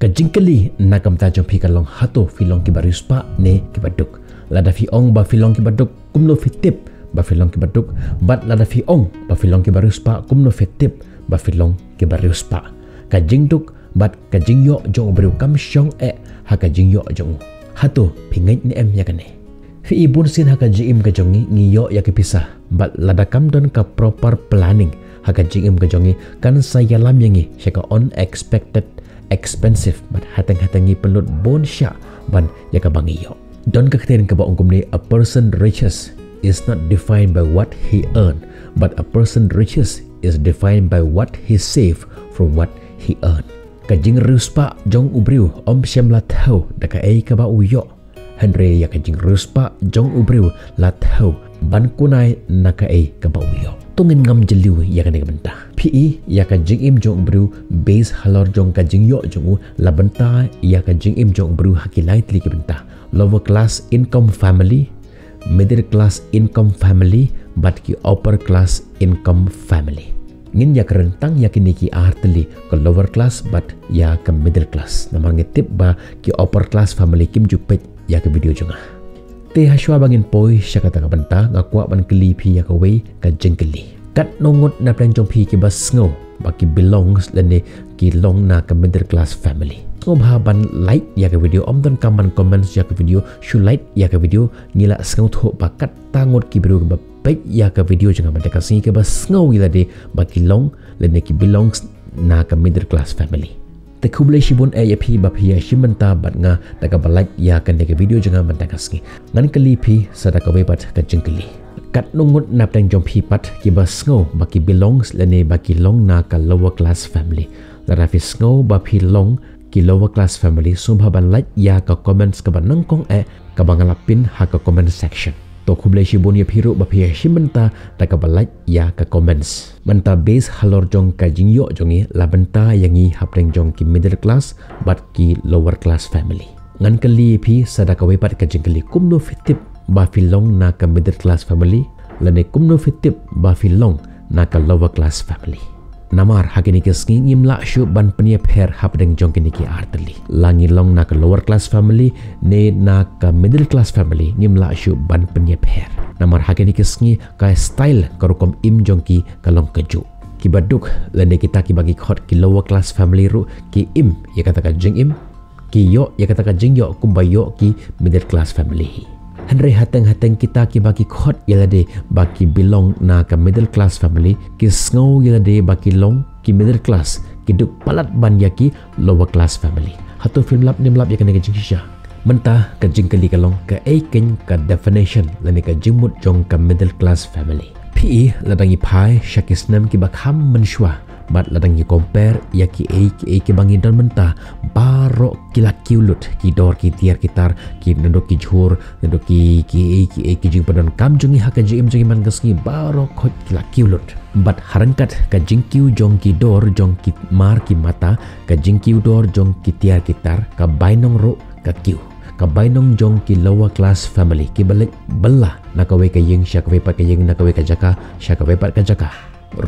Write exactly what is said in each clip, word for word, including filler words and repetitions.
Ka jingkylli na ka bynta jong phi ka long, hato phi long kiba riewspah ne kiba duk? Lada phi ong ba phi long kiba duk, kumno phi tip ba phi long kiba duk? Bad lada phi ong ba phi long kiba riewspah, kumno phi tip ba phi long kiba riewspah? Ka jingduk bad ka jingïoh jong u briew kam shong eh ha ka jingïoh jong u. Hato phi ngeit ne em ïa kane? Phi i, bunsien ha ka jingim ka jong ngi, ngi ïoh ïa ki pisa, bad lada kam don ka proper planning ha ka jingim ka jong ngi, kan sa ïalam ïa ngi sha ka unexpected expensive, bad hateng hateng ngi pynlut bun shah ban ïa kaba ngi ïoh. Don ka ktien kaba ong kumne: a person riches is not defined by what he earn, but a person riches is defined by what he save from what he earn. Ka jingriewspah jong u briew ym shym la thew da kaei kaba u ïoh, hynrei ïa ka jingriewspah jong u briew la thew ban kunai na kaei kaba u ïoh. To ngin ngam jylliew ïa kane ka bynta. Phi i, ïa ka jingim jong u briew base halor jong ka jingïoh jong u, la bynta ïa ka jingim jong u briew ha ki lai tylli ki bynta: lower class income family, middle class income family, bad ki upper class income family. Ngin ïa kren tang ïa kine ki ar tylli, ka lower class bad ïa ka middle class, namar ngi tip ba ki upper class family kim ju peit ïa ka video jong nga. Te hashwa ba ngin poi sha kata ka bynta, nga kwah ban kylli phi ïa kawei ka jingkylli. Katno ngut na pdeng jong phi kiba sngew ba ki belongs lane ki long na ka middle class family? Sngewbha ban like ïa ka video, ym donkam ban comments ïa ka video, shu like ïa ka video. Ngi la sngewthuh ba katto ngut ki briew kiba peit ïa ka video jong nga mynta ka sngi kiba sngew ïa lade ba ki long lane ki belongs na ka middle class family. Te khublei shibun eh ïa phi ba phi ïashim bynta bad nga da kaba like ïa kane ka video jong nga mynta ka sngi. Ngan kylli phi sa da kawei pat ka jingkylli. Katno ngut na pdeng jong phi pat kiba sngew ba ki belongs lane ba ki long na ka lower class family? Lada phi sngew ba phi long ki lower class family, sngewbha ban like ïa ka comments kaba nyngkong eh kaba nga la pin ha ka comment section. To khublei shibun ïa phi ruh ba phi ïashim bynta da kaba like ïa ka comments. Mynta base halor jong ka jingïoh jong ngi, la bynta ïa ngi hapdeng jong ki middle class bad ki lower class family. Ngan kylli ïa phi sa da kawei pat ka jingkylli: kumno phi tip ba phi long na ka middle class family, lane kumno phi tip ba phi long na ka lower class family? Namar ha kine ki sngi ngim lah shuh ban pynïapher hapdeng jong kine ki ar tylli. La ngi long na ka lower class family ne na ka middle class family, ngim lah shuh ban pynïapher. Namar ha kine ki sngi ka style, ka rukom im jong ki ka long kajuh. Kiba duk lane kita kiba ki khot ki lower class family ruh ki im ïa kata ka jingim, ki ïoh ïa kata ka jingïoh kumba ïoh ki middle class family hi. Hynrei hateng hateng kita kiba ki khot ïa lade ba ki belong na ka middle class family, ki sngew ïa lade ba ki long ki middle class, ki duk palat ban ïa ki lower class family. Hato phim lap nym lap ïa kane ka jingshisha? Mynta ka jingkylli ka long, kaei keiñ ka definition lane ka jingmut jong ka middle class family? Phi i, lada ngi phai sha ki snem kiba kham mynshuwa bad lada ngi compare ïa kiei kiei kiba ngi don mynta, baroh ki la kiew lut, ki dor ki tiar ki tar, ki naduh ki jhur, naduh ki kiei kiei ki jingpyndonkam jong ngi ha ka jingim jong ngi man ka sngi, baroh khoit ki la kiew lut. Bad ha ryngkat ka jingkiew jong ki dor jong ki mar ki mata, ka jingkiew dor jong ki tiar ki tar, ka bainong ruh ka kiew. Ka bainong jong ki lower class family kiba leit bylla na kawei ka ïing sha kawei pat ka ïing, na kawei ka jaka sha kawei pat ka jaka,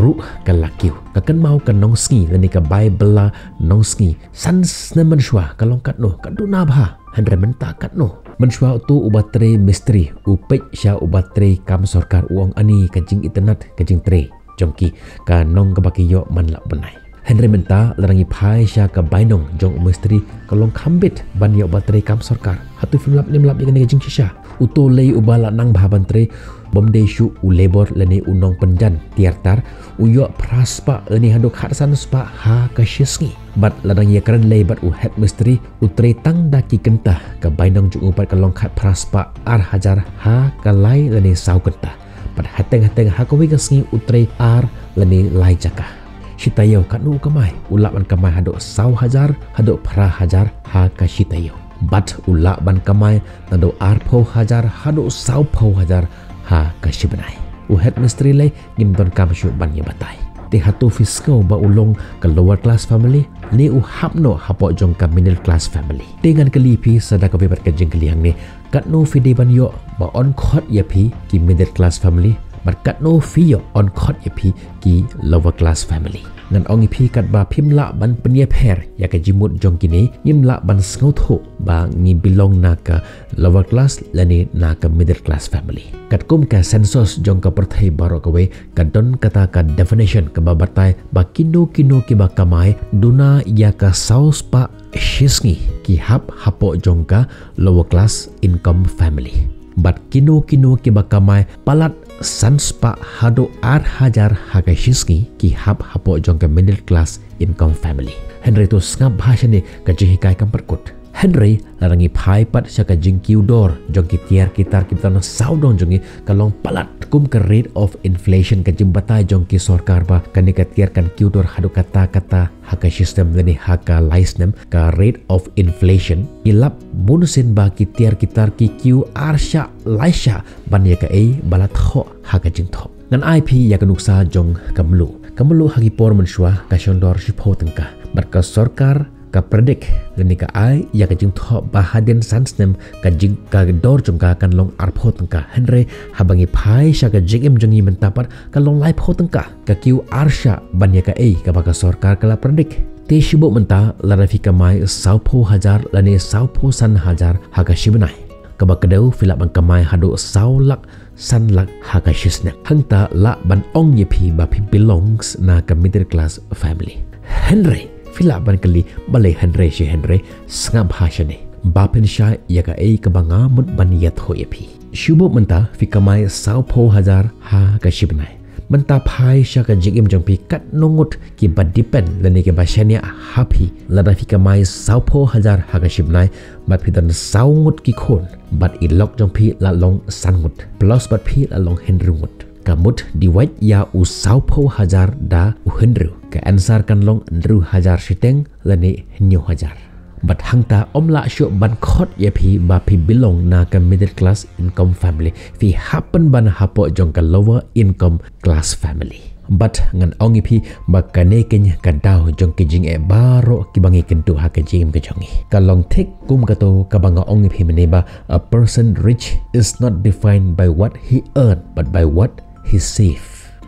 ruh ka la kiew. Ka kynmaw ka nongsngi lane ka bai bylla nongsngi san snem mynshuwa ka long katno, ka duna bha. Hynrei mynta katno? Mynshuwa uto uba trei mistri u peit sha uba trei kam sorkar, u ong, ani ka jingitynnat ka jingtrei jong ki, ka nong kaba ki ïoh man la u bnai. Hynrei mynta lada ngi phai sha ka bainong jong u mistri, ka long kham bit ban ïa uba trei kam sorkar. Hato phim lap nym lap ïa kane ka jingshisha? Uto lei uba la nang bha ban trei, bym dei shuh u labour lane u nongpynjan tiar tar, u ïoh phra spah lane haduh khatsan spah ha ka shi sngi. Bad lada ngi ïakren lei bad u head mistri, u trei tang da ki kynta, ka bainong jong u pat ka long khatphra spah ar hajar ha ka lai lane saw kynta. Bad hateng hateng ha kawei ka sngi u trei ar lane lai jaka. Shi taïew katno u kamai? U lah ban kamai haduh saw hajar haduh phra hajar ha ka shi taïew. Bad u lah ban kamai naduh arphew hajar haduh sawphew hajar ha ka shi bnai. U head mistri lei ngim donkam shuh ban ïa batai. Te hato phi sngew ba u long ka lower class family, ne u hap noh hapoh jong ka middle class family? Te ngan kylli phi sa da kawei pat ka jingkylli hangne, katno phi dei ban ïoh ba yn khot ïa phi ki middle class family? Bad katno phi ïoh yn khot ïa phi ki lower class family. Ngan ong ïa phi katba phim lah ban pynïapher ïa ka jingmut jong kine, ngim lah ban sngewthuh ba ngi belong na ka lower class lane na ka middle class family. Katkum ka census jong ka pyrthei baroh kawei, ka don kata ka definition kaba batai ba kino kino kiba kamai duna ïa ka saw spah shisngi ki hap hapoh jong ka lower class income family. Bad kino kino kiba kamai palat san spah haduh ar hajar ha ka shisngi ki hap hapoh jong ka middle class income family. Hynrei to sngap bha shane ka jinghikai kam pat kut. Hynrei lada ngi phai pat sha ka jingkiew dor jong ki tiar ki tar kiba don sawdong jong ngi, ka long palat kum ka rate of inflation, ka jingbatai jong ki sorkar ba kane ka tiar kan kiew dor haduh kata kata ha ka shi snem lane ha ka lai snem, ka rate of inflation. Ngi lap bunsien ba ki tiar ki tar ki kiew ar shah lai shah ban ïa kaei ba la thoh ha ka jingthoh. Ngan ai phi ïa ka nuksa jong ka mluh. Ka mluh ha ki por mynshuwa ka shon dor shiphew tyngka. Bad ka sorkar ka predict lane ka ai ïa ka jingthoh ba hadien san snem ka jing, ka dor jong ka kan long arphew tyngka. Hynrei haba ngi phai sha ka jingim jong ngi mynta pat ka long laiphew tyngka. Ka kiew ar shah ban ïa kaei kaba ka sorkar ka la predict. Te shu buh mynta lada phi kamai sawphew hajar lane sawphew san hajar ha ka shi bnai, kaba kdew phi lah ban kamai haduh saw lak san lak ha ka shi snem. Hangta lah ban ong ïa phi ba phi belongs na ka middle class family. Hynrei phi lah ban kylli, balei hynrei shi hynrei? Sngap bha shane ba phin shai ïa kaei kaba nga mut ban ïathuh ïa phi. Shu buh mynta phi kamai sawphew hajar ha ka shi bnai. Mynta phai sha ka jingim jong phi, katno ngut kiba depend lane kiba shaniah ha phi? Lada phi kamai sawphew hajar ha ka shi bnai bad phi don saw ngut ki khun, bad i lok jong phi la long san ngut, plus bad phi la long hynriew ngut. Ka mut, divide ïa u sawphew hajar da u hynriew, ka answer kan long hynriew hajar shiteng lane hynñiew hajar. Bad hangta ym lah shuh ban khot ïa phi ba phi belong na ka middle class income family. Phi hap pynban hapoh jong ka lower income class family. Bad ngan ong ïa phi ba kane keiñ ka daw jong ki jingeh baroh kiba ngi kynduh ha ka jingim ka jong ngi. Ka long thik kum kato kaba nga ong ïa phi mynne ba a person rich is not defined by what he earn but by what he save.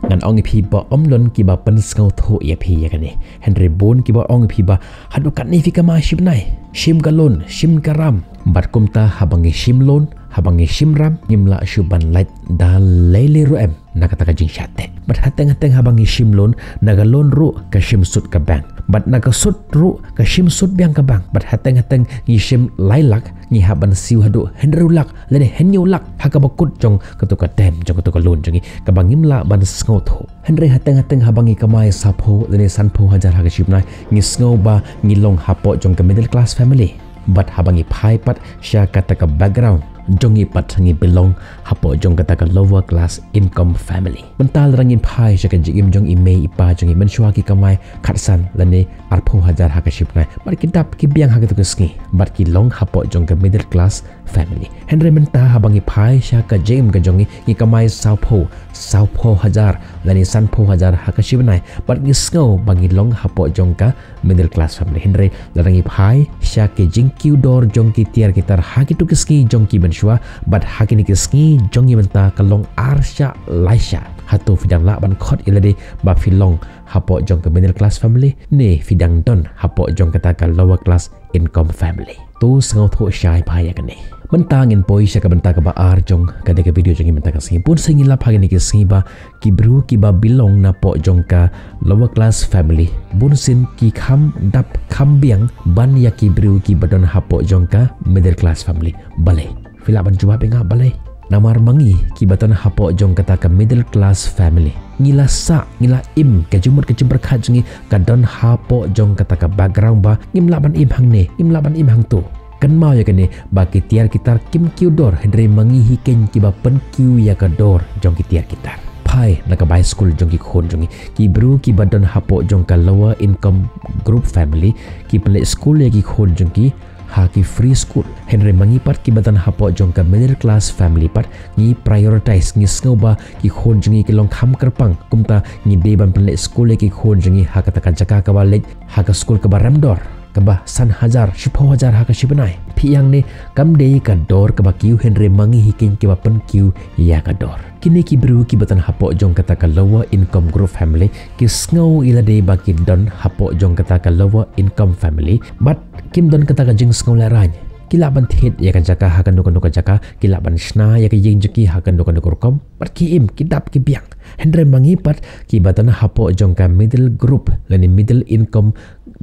Ngan ong ïa phi ba ym don kiba pynsngewthuh ïa phi ïa kane. Hynrei bun kiba ong ïa phi ba haduh katne phi kamai shi bnai, shim ka loan, shim ka ram. Bad kumta haba ngi shim loan, haba ngi shim ram, ngim lah shuh ban lait da lei lei ruh em na kata ka jingshah teh. Bad hateng hateng haba ngi shim loan, na ka loan ruh ka shim sut ka bank. Bad na ka sut ruh ka shim sut biang ka bank. Bad hateng hateng ngi shim lai lak, ngi hap ban siew haduh hynriew lak lane hynñiew lak ha kaba kut jong kato ka term jong kato ka loan jong ngi, kaba ngim lah ban sngewthuh. Hynrei hateng hateng haba ngi kamai sawphew lane sanphew hajar ha ka shi bnai, ngi sngew ba ngi long hapoh jong ka middle class family. Bad haba ngi phai pat sha kata ka background jong ngi pat, ngi belong hapoh jong kata ka lower class income family. Mynta lada ngin phai sha ka jingim jong i mei i pa jong ngi, mynshuwa ki kamai khatsan lane arphew hajar ha ka shi bnai, bad ki dap ki biang ha kato ka sngi, bad ki long hapoh jong ka middle class family. Hynrei mynta haba ngi phai sha ka jingim ka jong ngi, ngi kamai sawphew, sawphew hajar lane sanphew hajar ha ka shi bnai, bad ngi sngew ba ngi long hapoh jong ka middle class family. Hynrei lada ngi phai sha ki jingkiew dor jong ki tiar ki tar ha kito ki sngi jong ki mynshuwa bad ha kine ki sngi jong ngi mynta, ka long ar shah lai shah. Hato phi dang lah ban khot ïa lade ba phi long hapoh jong ka middle class family, ne phi dang don hapoh jong kata ka lower class income family? To sngewthuh shai bha ïa kane. Mynta ngin poi sha ka bynta kaba ar jong kane ka video jong ngi mynta ka sngi. Bun sien ngi lap ha kine ki sngi ba ki briew kiba belong napoh jong ka lower class family, bun sien ki kham dap kham biang ban ïa ki briew kiba don hapoh jong ka middle class family. Balei? Phi lah ban jubab ïa nga balei? Namar ma ngi kiba don hapoh jong kata ka middle class family, ngi la sah, ngi la im, ka jingmut ka jingpyrkhat jong ngi ka don hapoh jong kata ka background ba ngim lah ban im hangne, ngim lah ban im hangto. Kynmaw ïa kane ba ki tiar ki tar kim kiew dor, hynrei ma ngi hi keiñ kiba pynkiew ïa ka dor jong ki tiar ki tar. Phai na ka bai skul jong ki khun jong ngi, ki briew kiba don hapoh jong ka lower income group family ki pynleit skul ïa ki khun jong ki ha ki free school. Hynrei ma ngi pat kiba don hapoh jong ka middle class family pat, ngi prioritize, ngi sngew ba ki khun jong ngi ki long kham kyrpang, kumta ngi dei ban pynleit skul ïa ki khun jong ngi ha kata ka jaka kaba leit ha ka skul kaba rem dor. kaba san hajar, shiphew hajar ha ka shibnai. Phi ïa hangne kam dei ka dor kaba kiew, hynrei ma ngi hi keiñ kiba pynkiew ïa ka dor. Kine ki briew kiba don hapoh jong kata ka lower income group family ki sngew ïa lade ba ki don hapoh jong kata ka lower income family, bad kim don kata ka jingsngew lehraiñ. Ki lah ban thied ïa ka jaka ha kano kano ka jaka, ki lah ban shna ïa ka ïing jong ki ha kano kano ka rukom, bad ki im, ki dap, ki biang. Hynrei ma ngi pat kiba don hapoh jong ka middle group lane middle income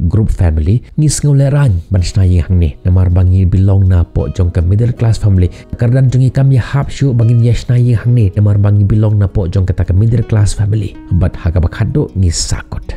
group family, ngi sngew lehraiñ ban shna ïing hangne namar ba ngi belong napoh jong ka middle class family. Kyrdan jong ngi kam ïahap shuh ba ngin ïa shna ïing hangne namar ba ngi belong napoh jong kata ka middle class family. Bad ha kaba khatduh ngi sahkut.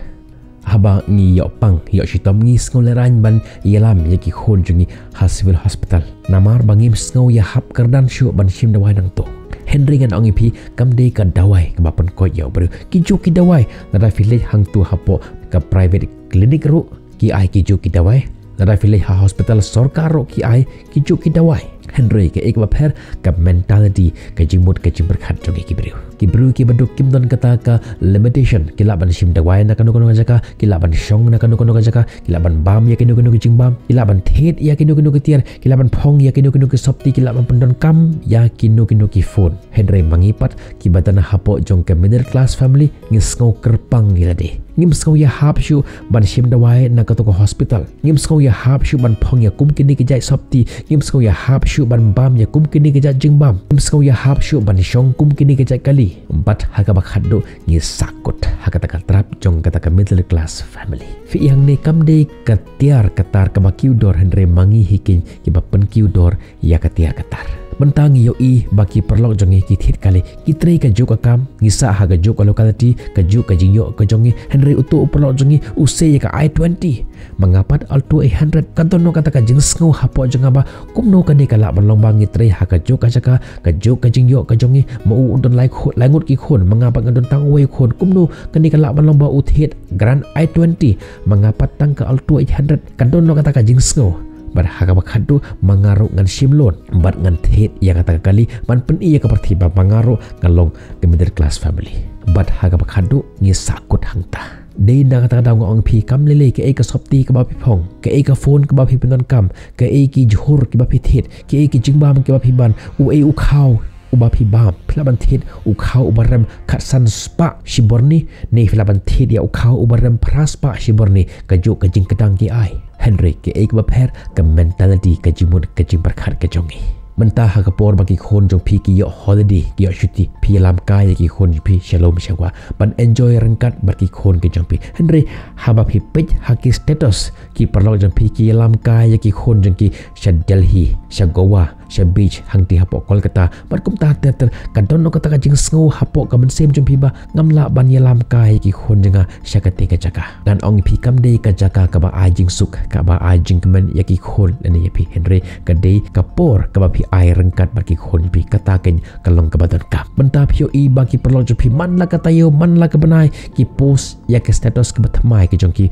Haba ngi ïoh pang ïoh shitom, ngi sngew lehraiñ ban ïalam ïa ki khun jong ngi ha civil hospital namar ba ngim sngew ïahap kyrdan shuh ban shim dawai nangto. Hynrei ngan ong ïa phi, kam dei ka dawai kaba pynkoit ïa u briew. Ki juh ki dawai, lada phi leit hangto hapoh ka private clinic ruh ki ai ki juh ki dawai. Lada phi leit ha hospital sorkar ruh ki ai ki juh ki dawai. Hynrei kaei kaba pher, ka mentality, ka jingmut ka jingpyrkhat jong ki briew. Ki briew kiba duk kim don kata ka limitation, ki lah ban shim dawai na kano kano ka jaka, ki lah ban shong na kano kano ka jaka, ki lah ban bam ïa kino kino ki jingbam, ki lah ban thied ïa kino kino ki tiar, ki lah ban phong ïa kino kino ki sopti, ki lah ban pyndonkam ïa kino kino ki phone. Hynrei ma ngi pat kiba don hapoh jong ka middle class family, ngi sngew kyrpang ïa lade. Ngim sngew ïahap shuh ban shim dawai na kato ka hospital. Ngim sngew ïahap shuh ban phong ïa kum kine ki jait sopti. Ngim sngew ïahap shuh ban bam ïa kum kine ki jait jingbam. Ngim sngew ïahap shuh ban shong kum kine ki jait kali. Bad ha kaba khatduh ngi sahkut ha kata ka trap jong kata ka middle class family. Phi ïa hangne kam dei ka tiar ka tar kaba kiew dor, hynrei ma ngi hi keiñ kiba pynkiew dor ïa ka tiar ka tar. Mynta ngi ïohi ba ki paralok jong ngi ki thied kali, ki trei ka juh ka kam, ngi sah ha ka juh ka locality, ka juh ka jingïoh ka jong ngi, hynrei uto u paralok jong ngi u sei ïa ka i twenty. Ma nga pat Alto eight hundred. Ka don noh kata ka jingsngew hapoh jong nga ba kumno kane ka lah ban long ba ngi trei ha ka juh ka jaka, ka juh ka jingïoh ka jong ngi, ma u u don lai khu-, lai ngut ki khun, ma nga pat nga don tang uwei u khun, kumno kane ka lah ban long ba u thied Grand i twenty, ma nga pat tang ka Alto eight hundred. Ka don noh kata ka jingsngew. Bad ha kaba khatduh ma nga ruh ngan shim loan bad ngan thied ïa kata ka kali ban pyni ïa ka pyrthei ba ma nga ruh ngan long ka middle class family. Bad ha kaba khatduh ngi sahkut hangta. Dei na kata ka daw nga ong phi, kam lei lei kaei ka sopti kaba phi phong, kaei ka phone kaba phi pyndonkam, kaei ki jhur kiba phi thied, kaei ki jingbam kiba phi ban, uei u khaw uba phi bam. Phi lah ban thied u khaw uba rem khatsan spah shi bor ni, ne phi lah ban thied ïa u khaw uba rem phra spah shi bor ni, ka juh ka jingkdang ki ai. Hynrei kaei kaba pher, ka mentality, ka jingmut ka jingpyrkhat ka jong ngi. Mynta ha ka por ba ki khun jong phi ki ïoh holiday, ki ïoh shuti, phi ïalam kai ïa ki khun jong phi sha lum sha wah ban enjoy ryngkat bad ki khun ki jong phi. Hynrei haba phi peit ha ki status, ki paralok jong phi ki ïalam kai ïa ki khun jong ki sha Delhi, sha Goa, sha beach hangtei hapoh Kolkata, bad kumta ter ter, ka don noh kata ka jingsngew hapoh ka mynsiem jong phi ba ngam lah ban ïalam kai ïa ki khun jong nga sha katei ka jaka. Ngan ong ïa phi, kam dei ka jaka kaba ai jingsuk, kaba ai jingkmen ïa ki khun lane ïa phi, hynrei ka dei ka por kaba phi ai ryngkat bad ki khun jong phi, kata keiñ ka long kaba donkam. Mynta phi ïohi ba ki paralok jong phi man la ka taïew man la ka bnai ki post ïa ki status kiba thymmai ki jong ki,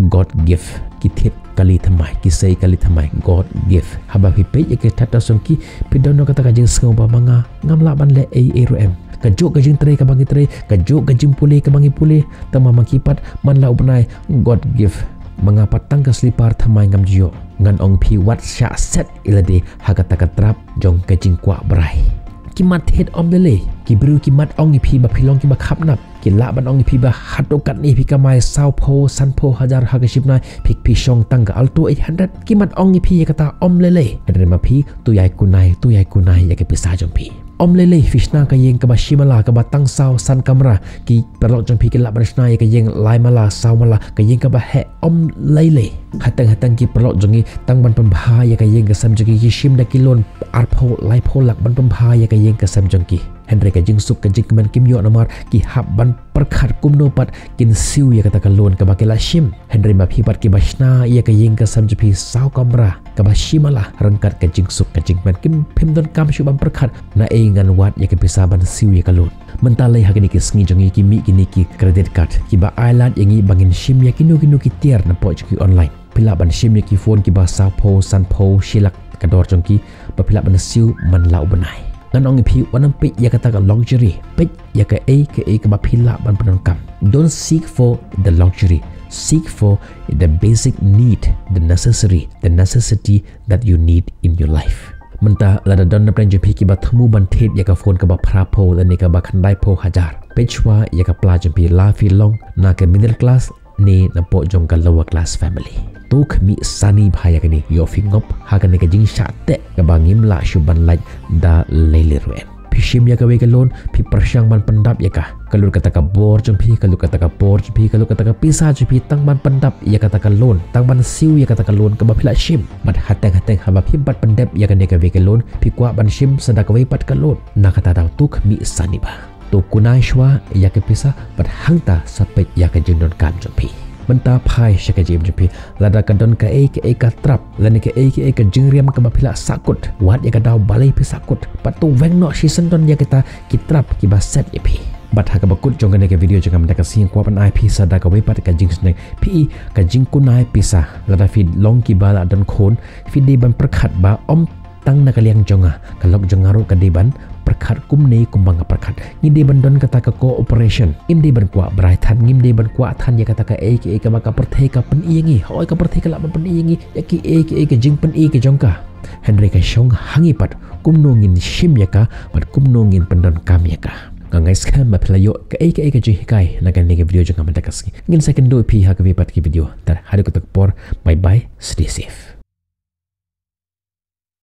God gift. Ki thied kali thymmai, ki sei kali thymmai, God gift. Haba phi peit ïa ki status jong ki, phi don noh kata ka jingsngew ba ma nga ngam lah ban leh ei ei ruh em. Ka juh ka jingtrei kaba ngi trei, ka juh ka jingpule kaba ngi pule, tangba ma ki pat man la u bnai, God gift. Ma nga pat tang ka slipar thymmai ngam ju ïoh. Ngan ong phi, wat shah set ïa lade ha kata ka trap jong ka jingkwah brai. Ki mat thied ym lei lei. Ki briew ki mat ong ïa phi ba phi long kiba khapnap. Ki lah ban ong ïa phi ba hato katne phi kamai sawphew sanphew hajar ha ka shibnai, phi, phi shong tang ka Alto eight hundred. Ki mat ong ïa phi ïa kata ym lei lei. Hynrei ma phi, to ïai kunai, to ïai kunai ïa ka pisa jong phi. Ym lei lei phi shna ka ïing kaba shimala, kaba tang saw san kamra. Ki paralok jong phi ki lah ban shna ïa ka ïing lai mala, saw mala, ka ïing kaba heh. Ym lei lei. Hateng hateng ki paralok jong ngi tang ban pynbha ïa ka ïing ka sem jong ki, ki shim da ki loan arphew laiphew lak ban pynbha ïa ka ïing ka sem jong ki. Hynrei ka jingsuk ka jingkmen kim ïoh namar ki hap ban pyrkhat kumno pat kin siew ïa kata ka loan kaba ki la shim. Hynrei ma phi pat kiba shna ïa ka ïing ka sem jong phi saw kamra, kaba shimala, ryngkat ka jingsuk ka jingkmen, kim, phim donkam shuh ban pyrkhat naei ngan wad ïa ka pisa ban siew ïa ka loan. Mynta lei ha kine ki sngi jong ngi ki mih kine ki credit card kiba ai lad ïa ngi ba ngin shim ïa kino kino ki tiar napoh jong ki online. Phi lah ban shim ïa ki phone kiba sawphew, sanphew, shi lak ka dor jong ki, ba phi lah ban siew man la u bnai. Ngan ong ïa phi, wat nym peit ïa kata ka luxury, peit ïa kaei kaei kaba phi lah ban pyndonkam. Don't seek for the luxury, Seek for the basic need, the necessary, the necessity that you need in your life. Mynta lada don na pdeng jong phi kiba thmu ban thied ïa ka phone kaba phra phew lane kaba khyndai phew hajar, peit shwa ïa ka pla jong phi, la phi long na ka middle class ne na poh jong ka lower class family. To khmih sani bha ïa kane, ïoh phi ngop ha kane ka jingshah teh kaba ngim lah shuh ban lait da lei lei ruh. Phi shim ïa kawei ka loan, phi pyrshang ban pyndap ïa ka. Ka lut kata ka bor jong phi, ka lut kata ka por jong phi, ka lut kata ka pisa jong phi, tang ban pyndap ïa kata ka loan, tang ban siew ïa kata ka loan kaba phi la shim. Bad hateng hateng haba phi bat pyndep ïa kane kawei ka loan, phi kwah ban shim sa da kawei pat ka loan. Na kata daw to khmih sani bha. To kunai shwa ïa ka pisa bad hangta sa peit ïa ka jingdonkam jong phi. Mynta phai sha ka jingim jong phi, lada ka don kaei kaei ka trap lane kaei kaei ka jingriam kaba phi la sahkut, wad ïa ka daw balei phi sahkut, bad to weng noh shisyndon ïa kita ki trap kiba set ïa phi. Bad ha kaba kut jong kane ka video jong nga mynta ka sngi, kwah ban ai phi sa da kawei pat ka jingsneng, phi i ka jingkunai pisa. Lada phi long kiba la don khun, phi dei ban pyrkhat ba ym tang na ka liang jong nga, ka lok jong nga ruh ka dei ban pyrkhat kumne kumba nga pyrkhat. Ngi dei ban don kata ka cooperation. Ngim dei ban kwah brai than, ngim dei ban kwah than ïa kata kaei kaei kaba ka pyrthei ka pyni ïa ngi. Hooid, ka pyrthei ka lah ban pyni ïa ngi ïa kiei kiei ka jingpyni ka jong ka. Hynrei ka shong ha ngi pat kumno ngin shim ïa ka bad kumno ngin pyndonkam ïa ka. Nga ngeit skhem ba phi la ïoh kaei kaei ka jinghikai na kane ka video jong nga mynta ka sngi. Ngin sa kynduh ïa phi ha kawei pat ka video. Tad haduh katta ka por, bye bye, stay safe.